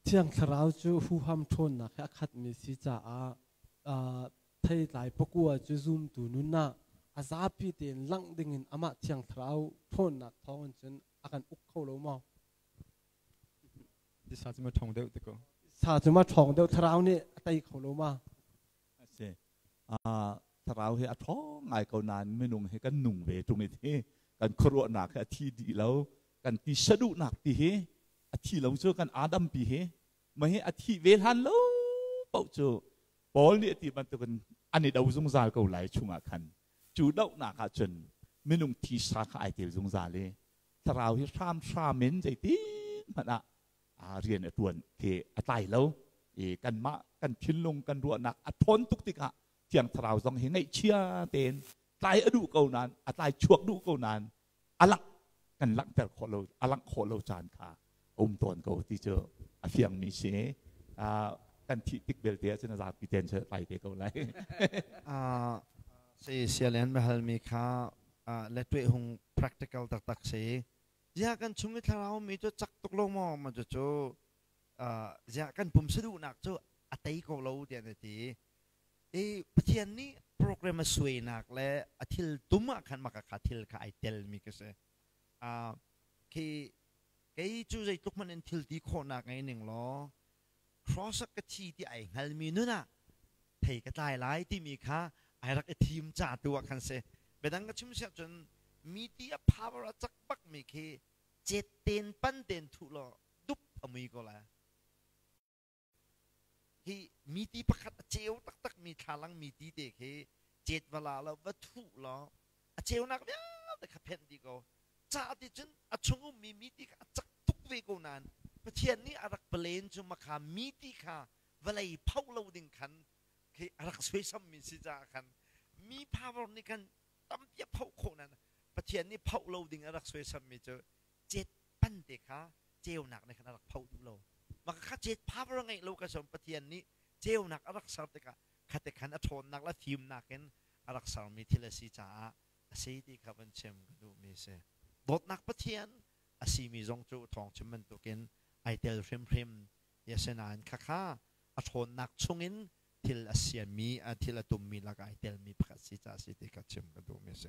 Thiang Thlarau cu huham ṭhawnnak he a khatmi si caah theitlai pakua cu zumtu nun ah a zapi tein langh dingin amah Thiang Thlarau ṭhawnnak thawngin cun a kan uk kho lo maw? Tisa cu ma ṭhawng deuh ti ko. Sa cu ma ṭhawng deuh thlarau nih a tei kho lo ma? A si. Thlarau hi a ṭhawng ngai ko nain minung hi kan nung ve ṭung i hi kan khuaruahnak hi a thi dih lo. Kan ti saduhnak ti hi a thi lo cu kan Adam pi hi ma hi a thi ve hlan lo paoh cu Paul nih a ti bantukin an i do zungzal ko lai chungah khan cu dohnak ah cun minung thisa kha ai tel zungzal i thlarau hi hramhram in zeitin hmanh ah rian a ṭuan khi a tlai lo i kanmah kan thinlung kan ruahnak a ṭhawn tuk tikah thiang thlarau zong hi ngaihchia tein tlai a duh ko nain a tlai chuak duh ko nain a langh kan langhter khawh lo a langh khawh lo caan kha a um tawn ko ti cu a fiangmi si. Kan thih tik belte ahcun a zapi ten cu tlai te ko lai. Si sialen biahalmi kha le tueh hung practical taktak si. Ziah kan chung i thlarau mi cu cak tuk lo maw ma cu cu ziah kan pum saduhnak cu a tei ko lo tiah na ti i Pathian nih program a suainak le a thil tum ah khan maka kha thil kha ai tel mi ka si. Khi kei cu zeitluk hmanh in thil ti khawhnak ngei ning law cross ka thi ti ai hngalmi nun ah thei ka tlai lai timi kha ai rak i thim ca tu ah khan si. Biadang ka chim siah cun mi ti a power a cak bak mi khi cet ten pan ten thu law dup a mui ko lai. Hi mi ti pakhat a ceu taktak mi thlalang mi ti te khi cet va la lo va thuh law a ceunak vialte kha phenh dih ko. Ca ti cun a chung ummi mi ti kha a cak tuk ve ko nain Pathian nih a rak palen cu makha mi ti kha vawlei pho lo ding khan khi a rak suaisammi si caah khan mi power nih khan tampi a phoh khawh nain Pathian nih phoh lo ding a rak suaisammi cu cet pan te kha ceunak nih khan a rak phoh duh lo. Maka kha cet power ngeih lo ka som Pathian nih ceunak a rak ser tikah khate khan a ṭhawnnak le fimnak in a rak sermi thil a si caah a si ti kha van chim ka duhmi a si. Dawtnak Pathian a simi zong cu thawng chim bantukin ai tel hrimhrim. Asinain khakha a ṭhawnnak chungin thil a siami, thil a tummi lakah ai telmi pakhat si caah a si ti kha chim ka duhmi a si.